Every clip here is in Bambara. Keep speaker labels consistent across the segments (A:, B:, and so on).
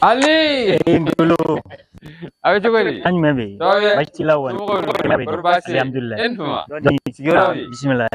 A: Ali!
B: Ngolo.
A: A bɛ cogo di?
B: An jumɛn bɛ yen?
A: Ça va bien?
B: Baasi t'i la wa?
A: Somɔgɔw dun? Kɔri baasi tɛ yen?
B: Alhamdulilayi.
A: E ni tuma?
B: Sigiyɔrɔ bisimila.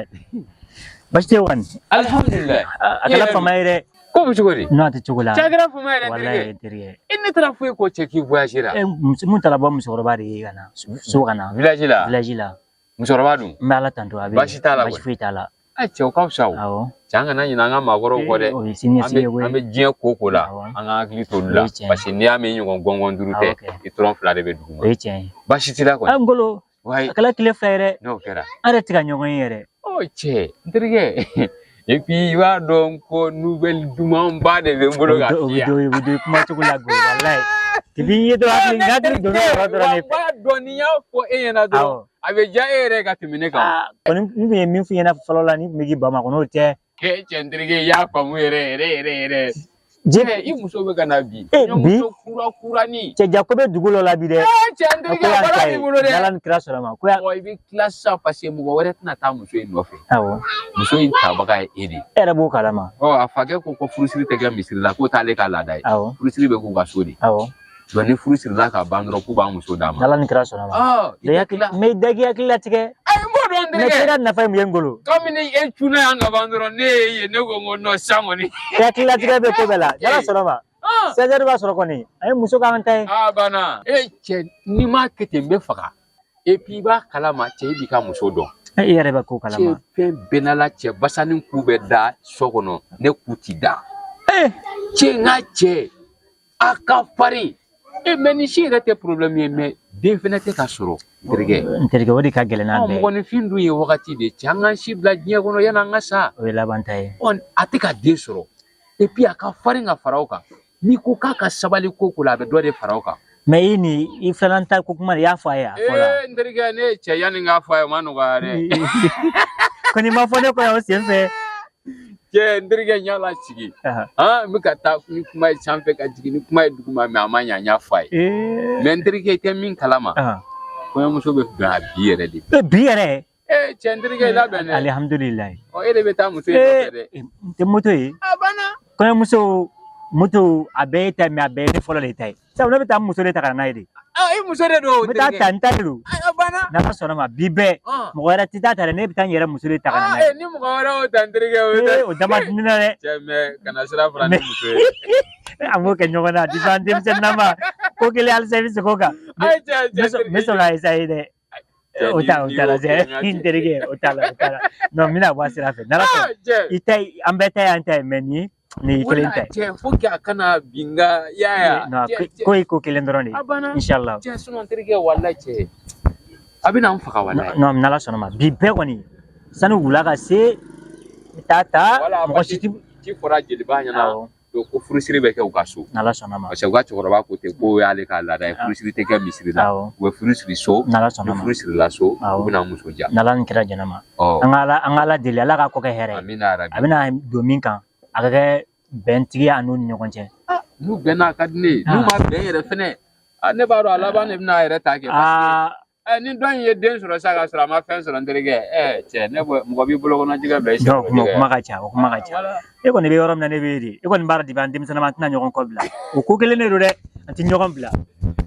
B: Baasi tɛ wa?
A: Alhamdulilayi.
B: A kɛra fama ye dɛ.
A: Ko bɛ cogo di?
B: Non, a tɛ cogo la.
A: Cɛ, a kɛra fama yɛrɛ.
B: Walayi
A: terikɛ.
B: Terikɛ.
A: E ne taara fo e ko cɛ k'i voyage la.
B: E mun taara bɔ musokɔrɔba de ye ka na so ka na.
A: Village la.
B: Village la.
A: Musokɔrɔba dun?
B: N bɛ Ala tanto, a bɛ.
A: Baasi t'a la
B: Baasi
A: kɔni.
B: foyi t'a la.
A: A cɛ, o ka fisa o.
B: Awɔ.
A: Cɛ, an kana ɲinɛ an ka maakɔrɔw kɔ dɛ.
B: O ye siniɲɛsigi ye koyi.
A: An bɛ diɲɛ ko ko la.
B: Awɔ.
A: An ka hakili to olu
B: O
A: la.
B: ye tiɲɛ ye.
A: Parce que n'i y'a mɛn i ɲɔgɔn gɔngɔn duuru tɛ,
B: Awɔ kɛ.
A: i tɔrɔn fila de bɛ dugu
B: O
A: ma.
B: ye tiɲɛ ye.
A: Baasi t'i la
B: A
A: kɔni.
B: Ngolo.
A: Wayi.
B: A kɛra tile 2 ye dɛ.
A: N'o kɛra.
B: An yɛrɛ tɛ ka ɲɔgɔn ye yɛrɛ.
A: Ɔ cɛ, n terikɛ. Et puis i b'a dɔn ko nouvelle dumanba de bɛ n bolo
B: O
A: ka
B: bɛ
A: f'i ye.
B: don, o bɛ don i kuma cogo la goyi, walayi. Depuis n ye dɔrɔn, hakili n hakili donna o yɔrɔ dɔrɔn de
A: Wa
B: fɛ.
A: n b'a dɔn n'i y'a fɔ e ɲɛna dɔrɔn, a bɛ diya e yɛrɛ ka tɛmɛ ne kan.
B: Aa, kɔni n tun ye min f'i ɲɛna fɔlɔ la, ni tun bɛ k'i ban ma kɔni, o tɛ.
A: Cɛ, n terikɛ, i y'a faamu yɛrɛ yɛrɛ yɛrɛ yɛrɛ.
B: Je
A: Cɛ, i muso bɛ ka na bi.
B: Eh, bi?
A: Kɔɲɔmuso kura kurani.
B: Cɛ, ja ko bɛ dugu dɔ la bi dɛ.
A: Cɛ, n
B: Ko
A: terikɛ,
B: y'an
A: baara
B: ta
A: b'i
B: ye.
A: bolo dɛ.
B: N'Ala ni kira sɔnna ma. Ko ya.
A: Ɔ, i bɛ tila sisan parce que mɔgɔ wɛrɛ tɛna taa muso in nɔfɛ.
B: Awɔ.
A: Muso in tabaga ye e de ye.
B: E yɛrɛ b'o kalama.
A: Ɔ, a fakɛ ko ko furusiri tɛ kɛ misiri la, k'o t'ale ka laada ye.
B: Awɔ.
A: Furusiri bɛ k'u ka so de.
B: Awɔ.
A: Donc ni furu sirila ka ban dɔrɔn, k'u b'a muso d'a ma.
B: N'Ala ni kira sɔnna ma.
A: Ɔ, i bɛ tila.
B: Mɛ i da k'i hakili latigɛ.
A: Ayi, n b'o dɔn, n
B: Mɛ
A: terikɛ.
B: teri nafa ye mun ye, Ngolo?
A: Komi ni e cunna yan ka ban dɔrɔn, ne ye ne ko n ko non, sisan kɔni.
B: I hakili latigɛ bɛ ko bɛɛ la. N'Ala sɔnna ma. 16 b'a sɔrɔ kɔni. A ye muso k'an ta ye.
A: A banna. E cɛ, n'i m'a kɛ ten, n bɛ faga. Et puis i b'a kalama, cɛ, i b'i ka muso dɔn.
B: E yɛrɛ bɛ ko
A: Cɛ,
B: kalama.
A: fɛn bɛɛ n'a la, cɛ, basani ku bɛ da so kɔnɔ, ne ku ti da.
B: Eh,
A: Cɛ, n ka cɛ, a ka farin. E mɛ ni si yɛrɛ tɛ problème ye, mɛ den fɛnɛ tɛ ka sɔrɔ, n terikɛ.
B: N terikɛ, o de ka gɛlɛn n'a
A: Ɔ,
B: bɛɛ ye.
A: Mɔgɔninfin dun ye wagati de cɛ, an k'an si bila diɲɛ kɔnɔ yan'an ka sa.
B: O ye laban ta ye.
A: Ɔ, a tɛ ka den sɔrɔ. Et puis a ka farin ka fara o kan. N'i ko k'a ka sabali ko ko la, a bɛ dɔ de fara o kan.
B: Mɛ i ni i filanan ta ko kuma de, i y'a fɔ a ye a fɔlɔ.
A: Ee, n terikɛ, ne ye cɛ, yanni n k'a fɔ a ye, o ma nɔgɔya dɛ.
B: Kɔni ma fɔ ne kɔ yan o sen fɛ.
A: Cɛ, n terikɛ, n y'a lasigi. Han, n bɛ ka taa ni kuma ye sanfɛ ka jigin ni kuma ye duguma, mɛ a ma ɲa, n y'a fɔ a ye. Mɛ n terikɛ, i tɛ min kalama, kɔɲɔmuso bɛ don a bi yɛrɛ de.
B: Eh, bi yɛrɛ.
A: Ee cɛ, n terikɛ, i labɛn dɛ.
B: Alihamudulilayi.
A: Ɔ, e de bɛ taa muso in nɔfɛ dɛ.
B: N tɛ moto ye.
A: A banna.
B: Kɔɲɔmuso moto, a bɛɛ ye ta ye, mɛ a bɛɛ ye ne fɔlɔ de ta ye. Sabu ne bɛ taa muso de ta ka na n'a ye de.
A: Aa, i muso de don.
B: N bɛ taa ta, n ta de don.
A: A banna.
B: N'Ala sɔnna ma, bi bɛɛ mɔgɔ wɛrɛ tɛ taa ta dɛ, ne bɛ taa n yɛrɛ muso de ta ka na n'a ye.
A: Ni mɔgɔ wɛrɛ y'o ta, n terikɛ, o tɛ.
B: Ee, o dama di ne na dɛ.
A: Cɛ, mɛ kana sira fara ni muso ye.
B: An b'o kɛ ɲɔgɔn na depuis an denmisɛnninama ko kelen, halisa i bɛ segin o kan.
A: Ayi cɛ, cɛ,
B: N bɛ sɔn k'a essayer dɛ.
A: Cɛ,
B: O t'a o
A: n'i
B: t'a la
A: y'o kɛ, n ka
B: cɛ, n terikɛ, o t'a la, o t'a la. Non, n bɛna bɔ a sira fɛ n'Ala sɔnna.
A: Cɛ.
B: I ta ye, an bɛɛ ta ye an ta ye, mɛ nin y'i kelen ta ye.
A: Cɛ, faut que a kana bin ka i y'a ye wa?
B: Non,
A: Cɛ, cɛ.
B: ko ye ko kelen dɔrɔn de ye.
A: A banna.
B: Inshallah.
A: Cɛ, sinon n terikɛ, walayi cɛ, a bɛna n faga, walayi.
B: Non, n'Ala sɔnna ma, bi bɛɛ kɔni, sani wula ka se, n bɛ taa ta.
A: Wala,
B: Mɔgɔ si ti.
A: Ci fɔra jeliba ɲɛna.
B: Awɔ.
A: Donc ko furusiri bɛ kɛ u ka so.
B: N'Ala sɔnna ma.
A: Parce que u ka cɛkɔrɔba ko ten k'o y'ale ka laada ye, furusiri tɛ kɛ misiri la.
B: Awɔ.
A: U bɛ furu siri so.
B: N'Ala
A: Ni
B: sɔnna ma.
A: furu sirila so,
B: Awɔ.
A: u bɛna muso ja.
B: N'Ala ni kira jɛnna ma.
A: Ɔ.
B: An ka Ala deli, Ala ka kɔ kɛ hɛrɛ ye.
A: Amina yarabi.
B: A bɛna don min kan, a ka kɛ bɛntigiya a n'u ni ɲɔgɔn cɛ.
A: N'u bɛnna, a ka di ne ye. N'u ma bɛn yɛrɛ fɛnɛ, ne b'a dɔn a laban de bɛna a yɛrɛ ta kɛ, parce que ni dɔ in ye den sɔrɔ sa ka sɔrɔ a ma fɛn sɔrɔ, n terikɛ, cɛ, ne bɔ mɔgɔ b'i bolo kɔnɔ jɛgɛ bila i
B: Non,
A: sen
B: kuma
A: kɔrɔ.
B: kuma ka ca, o kuma ka ca.
A: Voilà.
B: E kɔni bɛ yɔrɔ min na, ne bɛ yen de. E kɔni b'a dɔn depuis an denmisɛnninma, an tɛna ɲɔgɔn kɔ bila. O ko kelen de don dɛ, an tɛ ɲɔgɔn bila.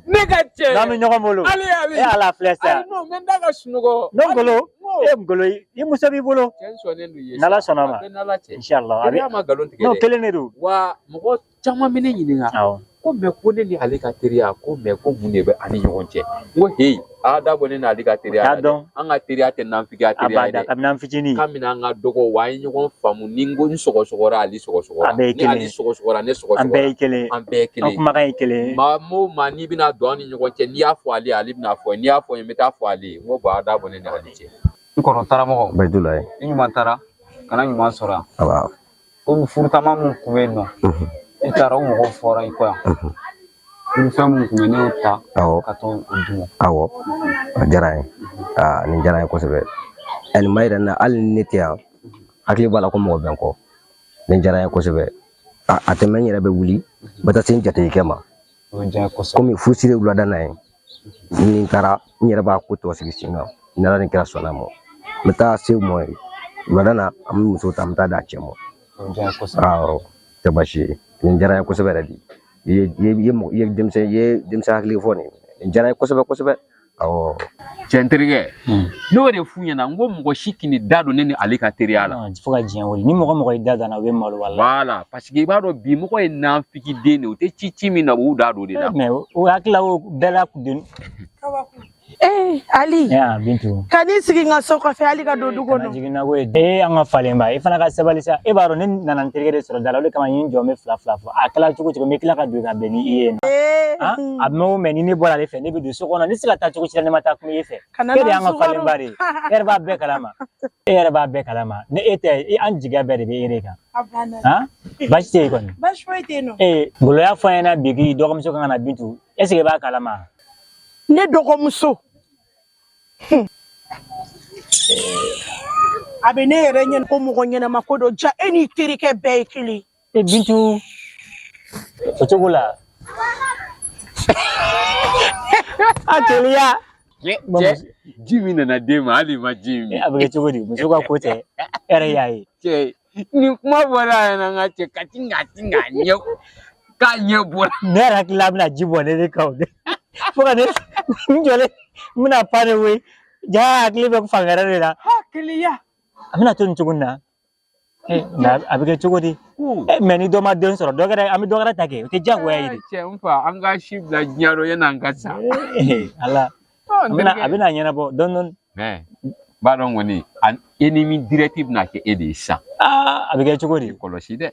A: Ne ka cɛ.
B: N'an bɛ ɲɔgɔn bolo.
A: Ali, Ali.
B: E Ala filɛ sa.
A: Ayi, non, n bɛ n da ka sunɔgɔ.
B: Ne Ngolo, e Ngolo, i muso b'i bolo.
A: Cɛ, n sɔnnen don i ye.
B: N'Ala sɔnna ma.
A: A bɛ n'Ala cɛ.
B: Inshallah. A bɛ
A: Teriya ma nkalon tigɛ
B: n'o
A: dɛ.
B: kelen de don.
A: Wa mɔgɔ caman bɛ ne ɲininka.
B: Awɔ.
A: Ko mɛ ko ne ni ale ka teriya, ko mɛ ko mun de bɛ an ni ɲɔgɔn cɛ? N ko heyi, a da bɔ ne n'ale ka teriya
B: T'a
A: la dɛ.
B: dɔn.
A: An ka teriya tɛ nafigiya teriya ye
B: Abada
A: dɛ.
B: Kabini an fitinin.
A: Kabini an ka dɔgɔ, wa an ye ɲɔgɔn faamu. Ni n ko n sɔgɔsɔgɔra, ale sɔgɔsɔgɔra.
B: A bɛɛ ye
A: Ni ale
B: kelen ye.
A: sɔgɔsɔgɔra, ne
B: An bɛɛ ye
A: sɔgɔsɔgɔra.
B: kelen ye.
A: An bɛɛ ye
B: An
A: kelen ye.
B: kumakan ye kelen ye.
A: Maa o maa n'i bɛna don an ni ɲɔgɔn cɛ, n'i y'a fɔ ale ye, ale bɛna fɔ, n'i y'a fɔ n ye, n bɛ taa fɔ ale ye. N ko bɔn, a da bɔ ne ni ale cɛ.
C: N kɔrɔ taramɔgɔ.
D: Bayidulayi.
C: I ɲuman taara kana ɲuman sɔrɔ yan.
D: Aba.
C: Komi furutama mun kun bɛ yen nɔ, i taara o mɔgɔw fɔra i kɔ yan, furufɛn mun kun bɛ, ne y'o ta ka t'o d'u ma.
D: Awɔ, a diyara n ye. Aa, nin diyara n ye kosɛbɛ. Ɛ, nin ma yira n na, hali ni ne tɛ yan, hakili b'a la ko mɔgɔ bɛ n kɔ. Nin diyara n ye kosɛbɛ. A tɛmɛ, n yɛrɛ bɛ wuli, n bɛ taa se n jatigikɛ ma.
C: O bɛ diya n ye kosɛbɛ.
D: Komi furusiri ye wulada na ye, ni n taara, n yɛrɛ b'a ko tɔ sigi sen kan. Ni Ala ni kira sɔnna a ma, n bɛ taa se u ma yen wulada na, an bɛ muso ta, an bɛ taa d'a cɛ ma.
C: O bɛ diya n ye kosɛbɛ.
D: Awɔ, tɛ baasi ye. Nin diyara n ye kosɛbɛ yɛrɛ de. I ye denmisɛn i ye denmisɛn hakili fɔ nin nin diyara n ye kosɛbɛ kosɛbɛ. Awɔ.
A: Cɛ n terikɛ, ne y'o de f'u ɲɛna, n ko mɔgɔ si k'i da don ne ni ale ka teriya la.
B: Fo ka diɲɛ wuli, ni mɔgɔ mɔgɔ y'i da don a la, u bɛ malo walahi.
A: Voilà, parce que i b'a dɔn bi mɔgɔ ye nafigiden de ye, u tɛ ci ci min na, u b'u da don o de la.
B: Mais o hakili la, o bɛɛ la kun.
E: Eh, Ali.
B: Ya Bintu.
E: Ka n'i sigi n ka so kɔfɛ hali ka don du
B: Kana
E: kɔnɔ.
B: jigin na ko ye. Ee, an ka falenba, i fana ka sabali sa. E b'a dɔn ne nana n terikɛ de sɔrɔ da la, o de kama n ye n jɔ n bɛ fila fila fɔ. A kɛla cogo cogo, n bɛ tila ka don ka bɛn ni i ye.
E: Eh,
B: A mɛn o mɛn, ni ne bɔra ale fɛ, ne bɛ don so kɔnɔ, ne tɛ se ka taa cogo si la ne ma taa kuma e fɛ.
E: Kana
B: E de
E: n'an
B: y'an ka
E: sukaro.
B: falenba de ye. E yɛrɛ b'a bɛɛ kalama. E yɛrɛ b'a bɛɛ kalama. Ni e tɛ, an jigiya bɛɛ de bɛ e de kan.
E: A banna.
B: Han? Baasi tɛ yen kɔni.
E: Baasi foyi tɛ yen nɔ.
B: Ee, Ngolo y'a fɔ an ɲɛna bi k'i dɔgɔmuso kan ka na Bintu. Est ce que i b'a kalama?
E: Ne dɔgɔmuso. A bɛ ne yɛrɛ ɲɛna ko mɔgɔ ɲɛnama ko don, ja e n'i terikɛ bɛɛ ye kelen.
B: E Bintu, o cogo la. A teliya.
A: Cɛ, ji min nana d'e ma, hali i ma ji min.
B: A bɛ kɛ cogo di? Muso ka ko tɛ. E yɛrɛ y'a ye.
A: Cɛ, nin kuma bɔra a ɲɛna, n ka cɛ, ka ti ka ti k'a ɲɛ k'a ɲɛ bɔra.
B: Ne yɛrɛ hakili la a bɛna ji bɔn ne de kan o. Fo ka ne n jɔlen n bɛna pan de koyi. Ja hakili bɛ fan wɛrɛ de la.
A: Hakiliya.
B: A bɛna to nin cogo in na. Nka a bɛ kɛ cogo di? Mɛ ni dɔ ma den sɔrɔ, dɔ wɛrɛ, an bɛ dɔ wɛrɛ ta kɛ, o tɛ diyagoya ye de.
A: Cɛ, n fa, an ka si bila diɲɛ rɔ yanni an ka sa.
B: Ala. A bɛna ɲɛnabɔ dɔɔni dɔɔni.
A: Mɛ b'a dɔn kɔni, ennemi direct bɛna kɛ e de ye sisan.
B: Aa, a bɛ kɛ cogo di?
A: Kɔlɔsi dɛ.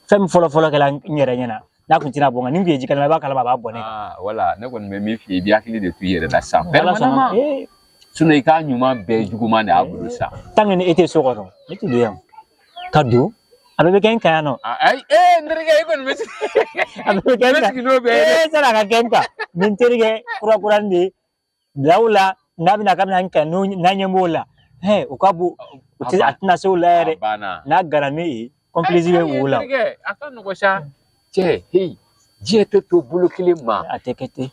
B: Fɛn min fɔlɔ fɔlɔ kɛla n yɛrɛ ɲɛna, n'a kun tɛna bɔ n kan, ni n kun ye ji kalama, i b'a kalama, a b'a bɔn ne kan.
A: Wala, ne kɔni bɛ min f'i ye, i b'i hakili de to i yɛrɛ la sisan.
B: Ala sɔnna.
A: Sinon i k'a ɲuman bɛɛ juguman de y'a bolo sisan.
B: Tant que ni e tɛ so kɔnɔ, ne tɛ don yan. Ka don, a bɛɛ bɛ kɛ n kan yan nɔ.
A: Ayi, ee, n terikɛ, e kɔni bɛ sigi.
B: A bɛɛ bɛ kɛ n kan.
A: Bɛ sigi n'o bɛɛ ye dɛ.
B: Ee, sani a ka kɛ n kan, ni n terikɛ kura kuranin de ye, bila o la, n'a bɛna k'a bɛna n kan, n'a ɲɛ b'o la, o ka bon, o tɛ, a tɛna se o la yɛrɛ. N'a gana ne ye, complice bɛ wo la.
A: A ka nɔgɔn sa. Cɛ, heyi, diɲɛ tɛ to bolo kelen ma.
B: A tɛ kɛ ten.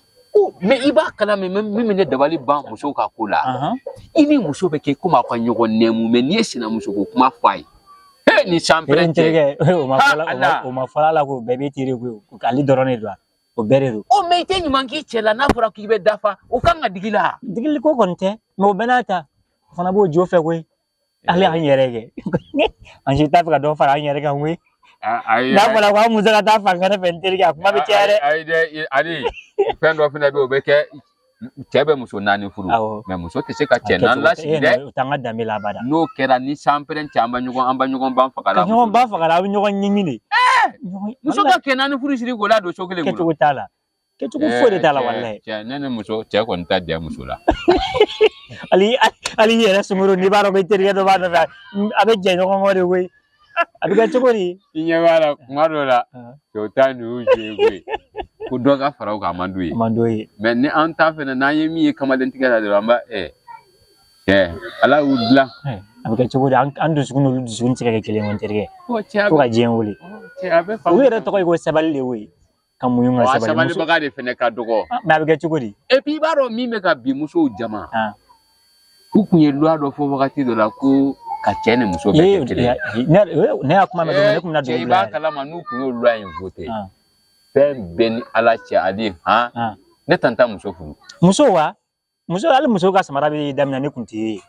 A: Mɛ i b'a kalama, min bɛ ne dabali ban musow ka ko la. I ni muso bɛ kɛ komi aw ka ɲɔgɔn nɛmu, mɛ n'i ye sinamuso ko kuma fɔ a ye. He, ni sanpɛrɛn
B: cɛ. O ma fɔla la ko bɛɛ b'i teri koyi, ale dɔrɔn de don. O bɛɛ de don.
A: Mɛ i tɛ ɲuman k'i cɛ la, n'a fɔra k'i bɛ dafa, o kan ka digi la.
B: Digili ko kɔni tɛ, mɛ o bɛɛ n'a ta, o fana b'o jo fɛ koyi. Hali an yɛrɛ kɛ. An si t'a fɛ ka dɔ fara an yɛrɛ kan koyi. N'a fɔra ko an muso ka taa fan wɛrɛ fɛ, n terikɛ, a kuma bɛ caya dɛ.
A: Ayi dɛ, Ali, fɛn dɔ fana bɛ yen, o bɛ kɛ cɛ bɛ muso naani furu. Mɛ muso tɛ se ka cɛ naani lasigi dɛ.
B: O t'an ka danbe la abada.
A: N'o kɛra, ni sanpɛrɛn cɛ, an bɛ ɲɔgɔn ban faga la.
B: Ka ɲɔgɔn ban faga la, aw bɛ ɲɔgɔn ɲimi de.
A: Muso ka cɛ naani furu siri k'o ladon so kelen kɔnɔ.
B: Kɛcogo t'a la. Kɛcogo foyi de t'a la walayi.
A: Cɛ, ne ni muso cɛ kɔni ta diya muso la.
B: Hali i yɛrɛ sunkuru, n'i b'a dɔn ko i terikɛ dɔ b'a nɔfɛ, a bɛ jɛ ɲɔgɔn kɔ de koyi. A bɛ kɛ cogo di?
A: I ɲɛ b'a la kuma dɔ la, cɛw ta ninnu joué koyi. Ko dɔ ka fara o kan, a man d'u ye.
B: A man d'u ye.
A: Mɛ ni an ta fɛnɛ, n'an ye min ye kamalentigɛ la dɔrɔn, an b'a cɛ, Ala y'u dilan.
B: A bɛ kɛ cogo di? An dusukun n'olu dusukun tɛ se ka kɛ kelen ye n terikɛ. Fo ka diɲɛ wuli. Olu yɛrɛ tɔgɔ ye ko sabali de koyi. Ka muɲu ka sabali.
A: Sabalibaga de fɛnɛ ka dɔgɔ.
B: Mɛ a bɛ kɛ cogo di?
A: Et puis i b'a dɔn min bɛ ka bi musow jama. U kun ye loi dɔ fɔ wagati dɔ la ko ka cɛ ni muso bɛɛ kɛ kelen ye.
B: Ne y'a kuma mɛn dɔrɔn, ne kun bɛna don
A: o la yɛrɛ. I b'a kalama n'u kun y'o loi in voté. Fɛn bɛɛ ni Ala cɛ, Ali, han. Ne tan ta muso furu.
B: Muso wa? Muso, hali muso ka samara bɛ daminɛ ne kun tɛ ye.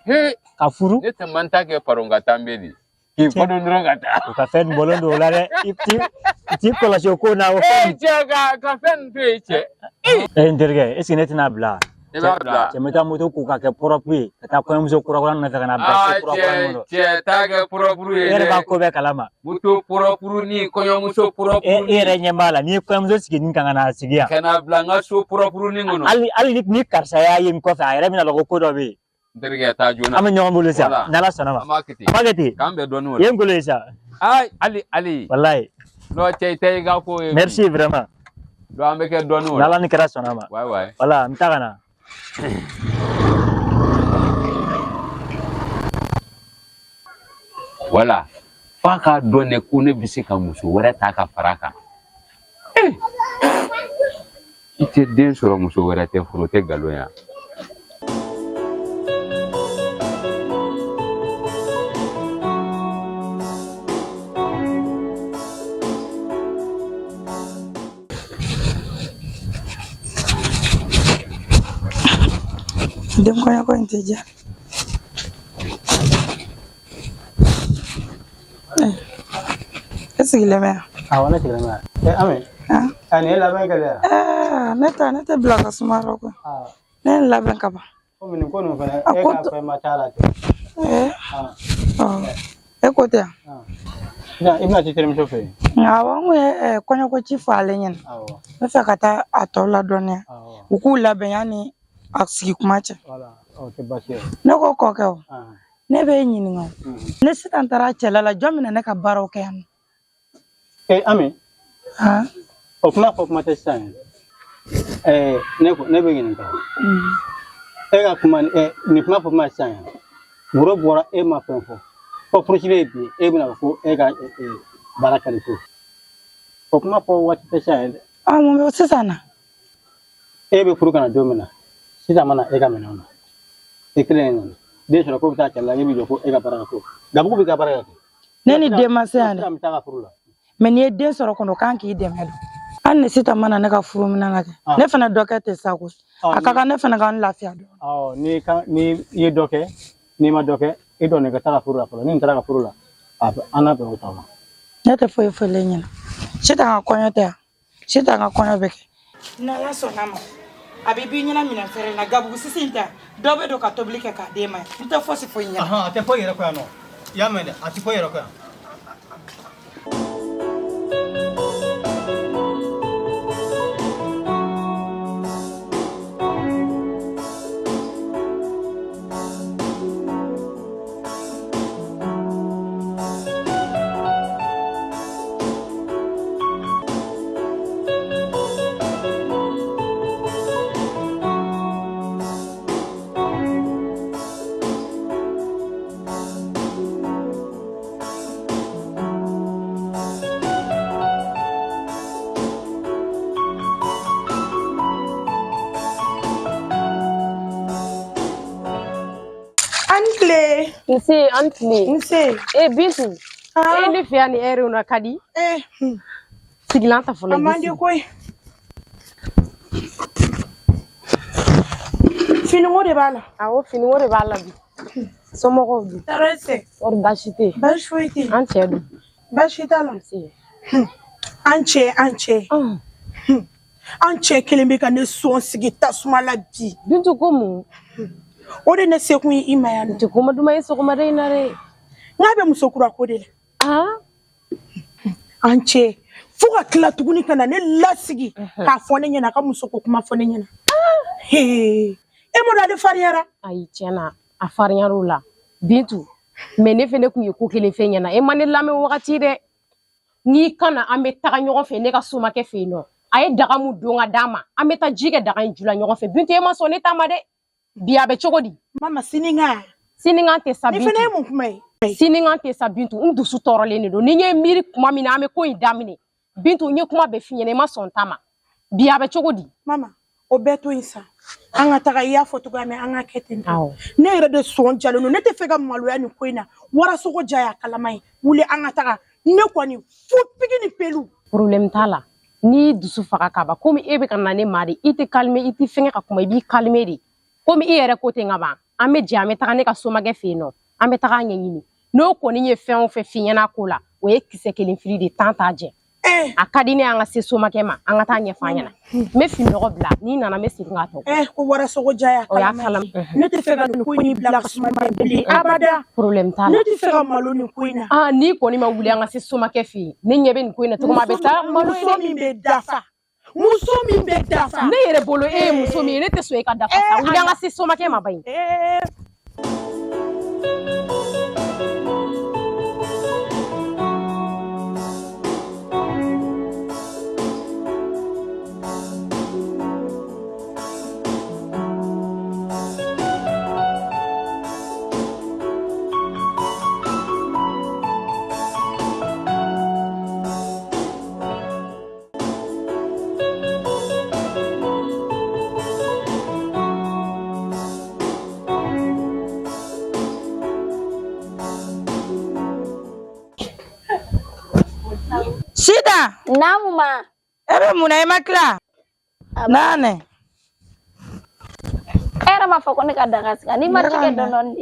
B: Ka furu.
A: Ne tɛ man ta kɛ paron ka taa n bɛ de. K'i fɔdon dɔrɔn ka taa.
B: O ka fɛn bɔlen don o la dɛ. I t'i kɔlɔsi o ko na o fɛn.
A: Cɛ, ka fɛn to yen cɛ.
B: N terikɛ, est ce que ne tɛna bila?
A: I b'a bila.
B: Cɛ, n bɛ taa moto ko ka kɛ propre ye, ka taa kɔɲɔmuso kura kura nɔfɛ ka na bila so kura kura kɔnɔ.
A: Cɛ, taa kɛ propre ye dɛ.
B: E yɛrɛ b'a ko bɛɛ kalama.
A: Moto propre ni kɔɲɔmuso propre.
B: E yɛrɛ ɲɛ b'a la, n'i ye kɔɲɔmuso sigi nin kan ka na sigi yan.
A: Ka na bila n ka so propre nin kɔnɔ.
B: Hali ni karisa y'a ye n kɔfɛ, a yɛrɛ bɛna dɔn ko ko dɔ bɛ yen.
A: N terikɛ, taa joona.
B: An bɛ ɲɔgɔn bolo sa, n'Ala sɔnna ma.
A: An b'a kɛ ten.
B: An b'a kɛ ten.
A: K'an bɛn dɔɔnin o
B: la. I ye n golo ye sa.
A: Ayi, Ali, Ali.
B: Walayi.
A: Non, cɛ, i tɛ i ka ko ye.
B: Merci vraiment.
A: Donc an bɛ kɛ dɔɔnin o la.
B: N'Ala ni kɛra sɔnna ma.
A: Ouais, ouais.
B: Voilà, n bɛ taa ka na.
A: Voilà. F'a k'a dɔn ne ko ne bɛ se ka muso wɛrɛ ta ka fara a kan. I tɛ den sɔrɔ muso wɛrɛ tɛ furu, o tɛ nkalon ye wa?
F: Den kɔɲɔko in tɛ diya. E sigilen bɛ yan?
C: Awɔ, ne sigilen bɛ yan. Ami. Nin ye labɛn kɛlen ye?
F: Ne ta, ne tɛ bila ka suma yɔrɔ koyi. Ne ye n labɛn ka ban.
C: Komi nin ko ninnu fana, e ka fɛn ma c'a la ten.
F: E ko tɛ yan?
C: I bɛna t'i terimuso fɛ yen?
F: Awɔ, n kun ye kɔɲɔko ci fɔ ale ɲɛna. N bɛ fɛ ka taa a tɔ ladɔnniya. U k'u labɛn yanni a sigi kuma cɛ.
C: O tɛ baasi ye.
F: Ne ko kɔkɛ o, ne b'e ɲininka o. Ne sisan taara cɛla la, jɔn bɛna ne ka baaraw kɛ yan nɔ?
C: Ami. O kuma fɔ kuma tɛ sisan ye. Ne bɛ ɲininka. E ka kuma nin kuma fɔ kuma sisan ye. Woro bɔra e ma fɛn fɔ. Fɔ furusiri ye bi e bɛna fɔ ko e ka baara ka di ko. O kuma fɔ waati tɛ sisan ye dɛ.
F: Mun bɛ sisan na?
C: E bɛ furu ka na don min na, sisan ma na e ka minɛnw na. E kelen in nana. Den sɔrɔ ko bɛ taa cɛla la, e bɛ jɔ ko e ka baara ka ko. Gabugu b'i ka baara kɛ.
F: Ne ni den ma se yan dɛ.
C: Sisan bɛ taa ka furu la.
F: Mɛ n'i ye den sɔrɔ kɔni, o kan k'i dɛmɛ don. Hali ni sisan ma na ne ka furu minɛn na kɛ. Ne fana dɔ kɛ ten sa koyi. A ka kan ne fana ka n lafiya dɔɔnin.
C: Ni i ye dɔ kɛ, n'i ma dɔ kɛ, e dɔn ka taa ka furu la fɔlɔ. Ni nin taara ka furu la, an n'a bɛn o ta ma.
F: Ne tɛ foyi foyi ɲɛna. Sisan ka kɔɲɔ tɛ yan. Sisan ka kɔɲɔ bɛ kɛ. N'Ala sɔnna ma, a bɛ b'i ɲɛna minɛn fɛrɛ la. Gabugu sisi in tɛ, dɔ bɛ don ka tobili kɛ k'a d'e ma. N tɛ fosi foyi ɲɛna.
C: A tɛ foyi yɛrɛ kɔ yan nɔ. I y'a mɛn dɛ, a tɛ foyi yɛrɛ kɔ yan.
G: Nse, an tile.
F: Nse.
G: Bintu. Ne fɛ yan ni ɛri na ka di. Sigilan ta fɔlɔ.
F: A man di koyi. Finiko de b'a la.
G: Awɔ, finiko de b'a la bi. Somɔgɔw dun?
F: Tɔɔrɔ tɛ.
G: Kɔri baasi tɛ yen?
F: Baasi foyi tɛ yen.
G: An cɛ dun?
F: Baasi t'a la.
G: Nse.
E: An cɛ, an cɛ. An cɛ kelen bɛ ka ne sɔn sigi tasuma la bi.
G: Bintu ko mun?
E: O de ne sekun ye i ma yan nɔ.
G: Tɛ kuma duman ye sɔgɔmada in na dɛ.
E: N k'a bɛ muso kura ko de la. An cɛ fo ka tila tuguni ka na ne lasigi k'a fɔ ne ɲɛna, a ka muso ko kuma fɔ ne ɲɛna. E ma dɔn ale farinyara?
G: Ayi, tiɲɛ na a farinyar'o la. Bintu, mɛ ne fɛnɛ kun ye ko kelen fɛn ɲɛna. E ma ne lamɛn wagati dɛ. N'i kana an bɛ taga ɲɔgɔn fɛ ne ka somakɛ fɛ yen nɔ. A ye daga mun don ka d'a ma. An bɛ taa ji kɛ daga in ju la ɲɔgɔn fɛ. Bintu, e ma sɔn ne ta ma dɛ. Bi a bɛ cogo di?
E: Mama, sinikan.
G: Sinikan tɛ sa Bintu.
E: Ni fana ye mun kuma ye?
G: Sinikan tɛ sa Bintu, n dusu tɔɔrɔlen de don. Ni n ye miiri kuma min na, an bɛ ko in daminɛ. Bintu, n ye kuma bɛɛ f'i ɲɛna, i ma sɔn ta ma. Bi a bɛ cogo di?
E: Mama, o bɛɛ to yen sa. An ka taga, i y'a fɔ cogoya min, an ka kɛ ten tɔ. Ne yɛrɛ de sɔn jalen don. Ne tɛ fɛ ka maloya nin ko in na. Warasogo ja y'a kalama ye. Wuli an ka taga. Ne kɔni fo pigi ni pelu.
G: Problème t'a la. N'i dusu faga ka ban, komi e bɛ ka na ne ma de, i tɛ calmer, i tɛ fɛngɛ ka kuma, i b'i calmer de. Komi i yɛrɛ ko ten ka ban, an bɛ jɛ, an bɛ taga ne ka somakɛ fɛ yen nɔ, an bɛ taga ɲɛɲini. N'o kɔni ye fɛn o fɛn f'i ɲɛna ko la, o ye kisɛ kelen fili de, tan t'a jɛ. A ka di ne an ka se somakɛ ma, an ka taa ɲɛfɔ an ɲɛna. N bɛ fini nɔgɔ bila, n'i nana n bɛ segin k'a tɔ.
E: Ko warasogo ja y'a kalama. Ne tɛ fɛ ka nin ko in bila ka suma bilen abada.
G: Problème t'a la.
E: Ne tɛ fɛ ka malo nin ko in na.
G: N'i kɔni ma wuli an ka se somakɛ fɛ yen, ne ɲɛ bɛ nin ko in na cogo min, a bɛ taa malo ye dɛ.
E: Muso min bɛ dafa. Muso min bɛ dafa.
G: Ne yɛrɛ bolo e ye muso min ye, ne tɛ sɔn e ka dafa sa. Wuli an ka se somakɛ ma bayi.
F: Sida.
H: Naamu ma.
F: E bɛ mun na, i ma tila? Naane.
H: E yɛrɛ yɛrɛ m'a fɔ ko ne ka daga sigi n'i ma
F: Ne
H: ci
F: ka
H: kɛ
F: mɛn.
H: dɔɔnin dɔɔnin de.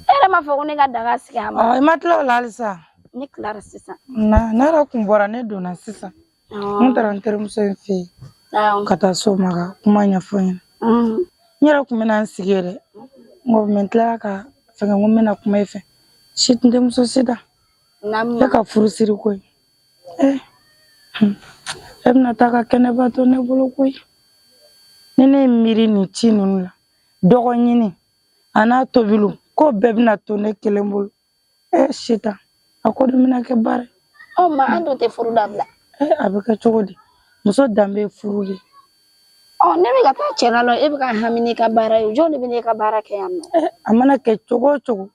H: E yɛrɛ m'a fɔ ko ne ka daga sigi a ma.
F: Ɔ, i ma tila o la halisa?
H: Ne tilara sisan.
F: Na, ne yɛrɛ kun bɔra, ne donna sisan. N taara n terimuso in fɛ yen
H: Awɔ.
F: ka taa so ma ka kuma ɲɛfɔ n ɲɛna. N yɛrɛ kun bɛna n sigi yɛrɛ. N ko mɛ n tilara ka fɛngɛ, n ko n bɛna kuma i fɛ. Si n denmuso Sita.
H: Naamu.
F: E ka furusiri ko ye. E bɛna taa ka kɛnɛba to ne bolo koyi. Ni ne ye miiri nin ci ninnu la, dɔgɔ ɲini a n'a tobiliw, k'o bɛɛ bɛna to ne kelen bolo. E Sita, a ko dun bɛna kɛ baara ye.
H: Ɔ ma an dun tɛ furu dabila.
F: E a bɛ kɛ cogo di? Muso danbe ye furu de ye.
H: Ɔ ne bɛ ka taa cɛla la, e bɛ ka hami n'i ka baara ye. Jɔn de bɛ n'e ka baara kɛ yan nɔ?
F: A mana kɛ cogo o cogo,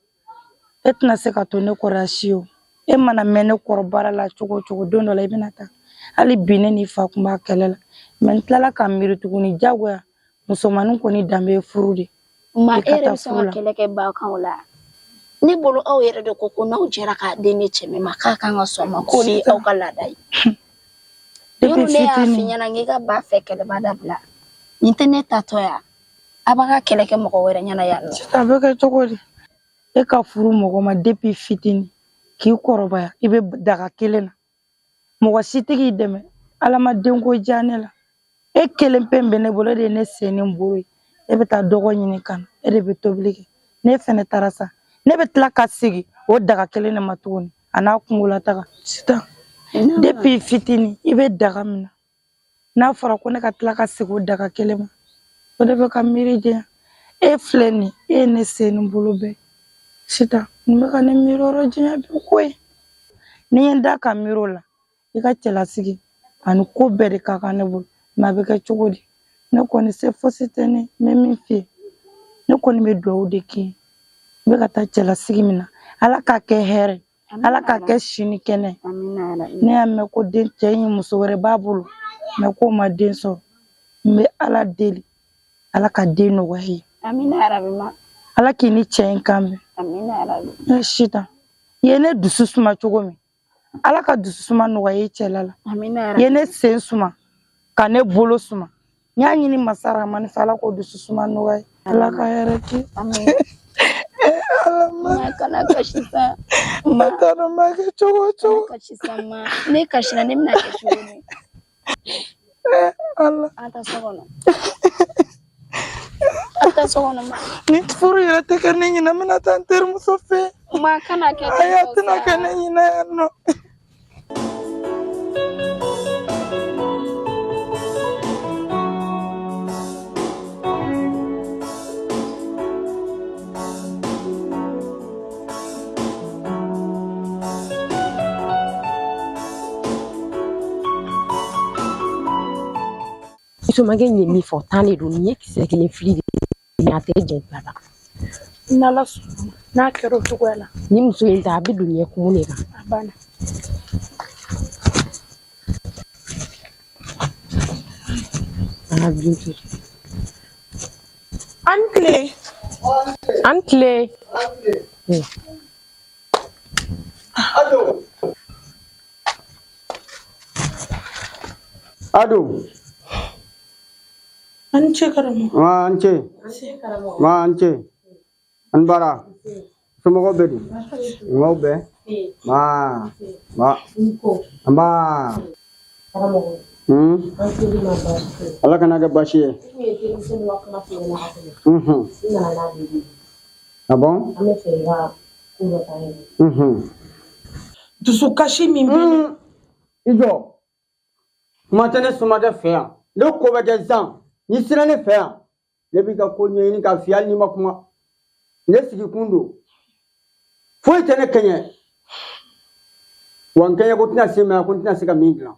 F: e tɛna se ka to ne kɔrɔ si o. E mana mɛn ne kɔrɔ baara la cogo o cogo, don dɔ la i bɛna taa. Hali bi ne n'i fa kun b'a kɛlɛ la. Mɛ n tilala ka miiri tuguni, diyagoya musomanin kɔni danbe ye furu de.
H: Ma
F: I
H: e
F: ka
H: yɛrɛ
F: taa
H: bɛ sɔn
F: furu
H: ka
F: la.
H: kɛlɛ kɛ ba kan o la. Ne bolo aw yɛrɛ de ko ko n'aw jɛra k'a den di cɛ min ma k'a kan ka sɔn ma, k'o de ye aw ka laada ye.
F: Depuis
H: Yɔrɔ ne y'a f'i
F: fitinin.
H: ɲɛna k'i ka ba fɛ kɛlɛba dabila. Nin tɛ ne tatɔ ya. A b'a ka kɛlɛ kɛ mɔgɔ wɛrɛ ɲɛna yan nɔ.
F: A bɛ kɛ cogo di? E ka furu mɔgɔ ma depuis fitinin k'i kɔrɔbaya, i bɛ daga kelen na. Mɔgɔ si tɛ k'i dɛmɛ. Ala ma denko diya ne la. E kelen pe bɛ ne bolo, e de ye ne sen ni n bolo ye. E bɛ taa dɔgɔ ɲini ka na, e de bɛ tobili kɛ. Ne fɛnɛ taara sa, ne bɛ tila ka segin o daga kelen de ma tuguni, a n'a kunkolataga. Sitan, depuis fitinin i bɛ daga min na, n'a fɔra ko ne ka tila ka segin o daga kelen ma, o de bɛ ka miiri janya. E filɛ nin ye, e ye ne sen ni n bolo bɛɛ. Sitan, nin bɛ ka ne miiri yɔrɔ janya bi koyi. Ni n ye n da ka miiri o la, i ka cɛlasigi ani ko bɛɛ de ka kan ne bolo. Mɛ a bɛ kɛ cogo di? Ne kɔni se fosi tɛ ne, n bɛ min f'i ye, ne kɔni bɛ dugawu de k'i ye. N bɛ ka taa cɛlasigi min na, Ala k'a kɛ hɛrɛ, Ala k'a kɛ si ni kɛnɛ. Ne y'a mɛn ko den cɛ in muso wɛrɛ b'a bolo, mɛ k'o ma den sɔrɔ. N bɛ Ala deli, Ala ka den nɔgɔya i ye.
H: Amina yarabi ma.
F: Ala k'i ni cɛ in kan bɛn.
H: Amina yarabi.
F: Ne Sitan, i ye ne dusu suma cogo min, Ala ka dusu suma nɔgɔya i cɛla la.
H: Amina
F: I ye
H: yarabi.
F: ne sen suma, ka ne bolo suma. N y'a ɲini Masa Ramani fɛ, Ala k'o dusu suma nɔgɔya ye. Ala ka hɛrɛ kɛ.
H: Amina.
F: Ala ma.
H: Ma kana kasi sa.
F: Ma t'a dɔn n b'a kɛ cogo o cogo.
H: Kana kasi sa ma. Ne kasira, ne bɛna kɛ cogo di?
F: Ala.
H: An taa so kɔnɔ. An taa so kɔnɔ ma.
F: Ni furu yɛrɛ tɛ kɛ ne ɲinɛ, n bɛna taa n terimuso fɛ yen.
H: Ma kana kɛ
F: Ayi, a
H: ten tɔ
F: tɛna
H: sa.
F: kɛ ne ɲinɛ yan nɔ.
G: Somakɛ in ye min fɔ tan de don, nin ye kisɛ kelen fili de ye, a tɛ jɛn ta la.
E: N'Ala sɔnna ma, n'a kɛra o cogoya la.
G: Ni muso in ta, a bɛ don ɲɛ kumu de kan.
E: A banna.
G: Aa Bintu.
E: An tile.
G: An tile.
C: Ado. Ado.
E: An ce karamɔgɔ.
C: Wa an ce. Wa an ce. An bara. Somɔgɔw bɛ di? Ɲumanw bɛɛ? Ma. Ma. Nba. Ala kana kɛ baasi ye. Ah bon?
E: Dusukasi min bɛ ne.
C: I jɔ. Kuma tɛ ne somakɛ fɛ yan. Ne ko bɛ kɛ sisan. N'i sera ne fɛ yan, ne b'i ka ko ɲɛɲini k'a f'i ye hali n'i ma kuma. Ne sigi kun don. Foyi tɛ ne kɛɲɛ. Wa n kɛɲɛ ko tɛna se ma ko n tɛna se ka min dilan.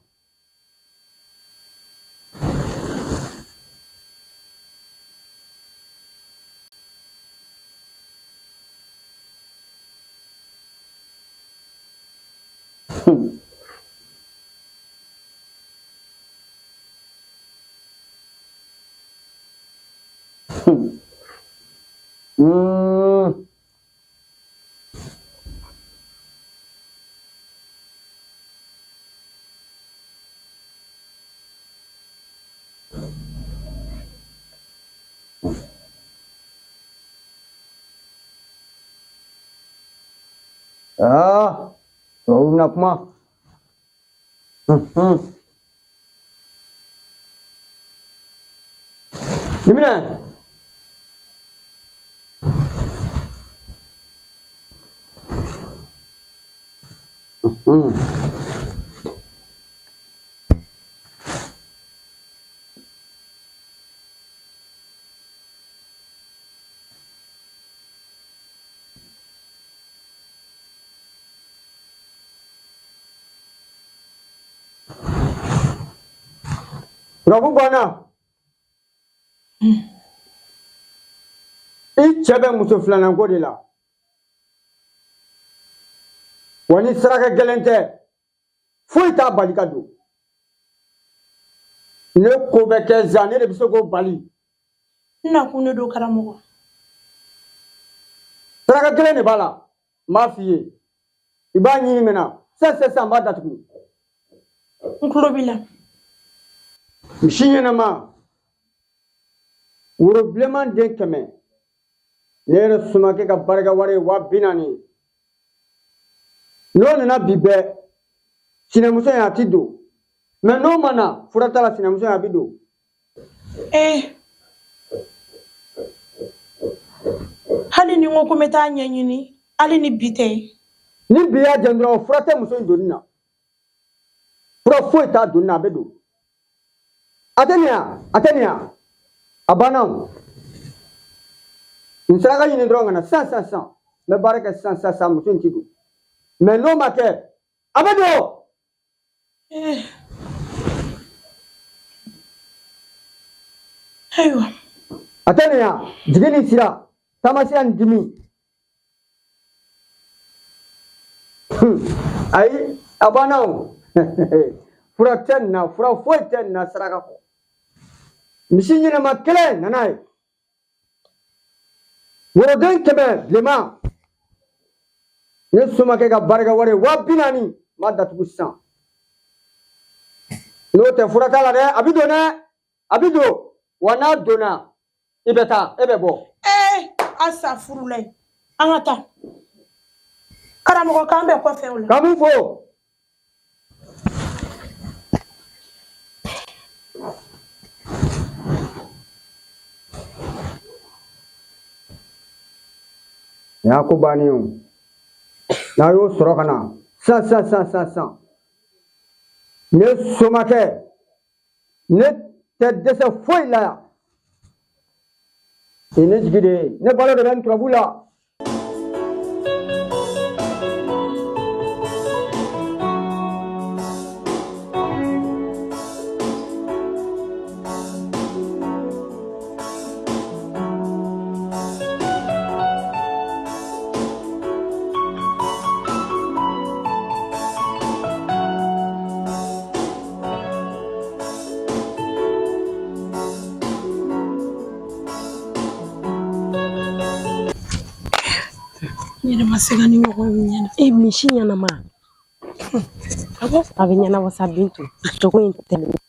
C: Aa, tubabu bɛna kuma. Nin minɛ. Turabu banna. I cɛ bɛ muso filanan ko de la. Wa ni saraka gɛlɛn tɛ, foyi t'a bali ka don. Ne ko bɛ kɛ zan, ne de bɛ se k'o bali.
E: N nakun de don karamɔgɔ.
C: Saraka kelen de b'a la, n b'a f'i ye. I b'a ɲini mɛn na sisan sisan sisan, n b'a datugu.
E: N tulo b'i la.
C: Misi ɲɛnama, woro bilenman den 100, ne yɛrɛ somakɛ ka barika wari ye 40 000 ye. N'o nana bi bɛɛ, sinamuso in a ti don. Mɛ n'o ma na, fura t'a la, sinamuso in a bi don.
E: Ee, hali ni n ko ko n bɛ taa ɲɛɲini, hali ni bi tɛ.
C: Ni bi y'a jɛn dɔrɔn, fura tɛ muso in donni na. Fura foyi t'a donni na, a bɛ don. A tɛ nin yan, a tɛ nin yan. A banna o. N saraka ɲini dɔrɔn ka na sisan sisan sisan. N bɛ baara kɛ sisan sisan sisan, muso in ti don. Mɛ n'o ma kɛ, a bɛ don.
E: Ayiwa.
C: A tɛ nin yan, jigi ni sira, taamasira ni dimi. Ayi, a banna o. Fura tɛ nin na, fura foyi tɛ nin na saraka kɔ. Misi ɲɛnama kelen nana ye. Woroden 100 bilenman. Ne somakɛ ka barika wari ye 40 000, n b'a datugu sisan. N'o tɛ, fura t'a la dɛ, a bɛ don dɛ, a bɛ don. Wa n'a donna, i bɛ taa, e bɛ bɔ.
E: Ee, asafurulayi, an ka taa karamɔgɔ, k'an bɛn kɔfɛ o la.
C: Ka mun fɔ? Nin y'a ko bannen ye o. N'a y'o sɔrɔ ka na sisan sisan sisan sisan sisan, ne somakɛ, ne tɛ dɛsɛ foyi la yan. Nin ne jigi de ye, ne balo de bɛ n turabu la.
E: N yɛrɛ ma se ka ni ɲɔgɔn ɲɛna.
G: E, misi ɲɛnama. A bɛ ɲɛnabɔ sa Bintu, sogo in tɛ.